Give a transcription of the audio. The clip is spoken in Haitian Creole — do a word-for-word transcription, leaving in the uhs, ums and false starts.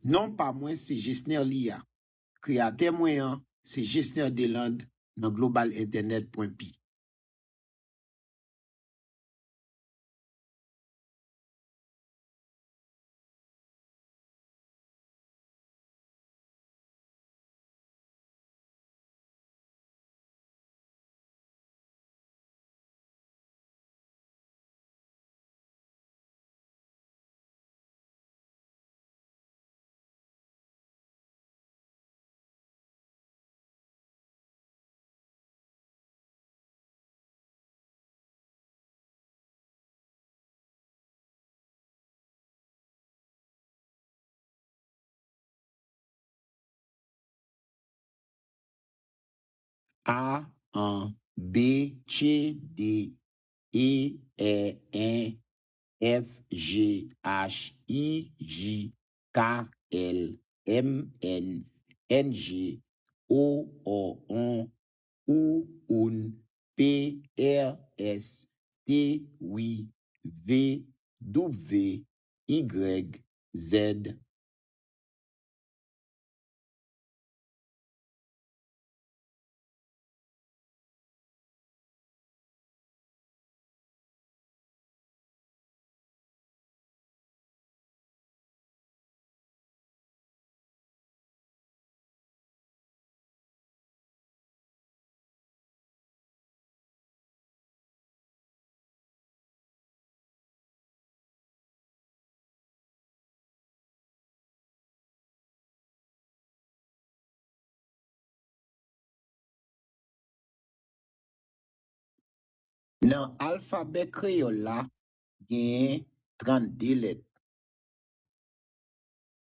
Non pa mwen se Gesner Lia. Kreyatè mwen an se Gesner Deland nan global entènèt pwen pi. A, an, B, C, D, E, È, En, F, G, H, I, J, K, L, M, N, N, G, O, O, On, U, Un, P, R, S, T, Wi, V, W, Y, Z. Nan alfabè kreyòl la, genyen trannde lèt.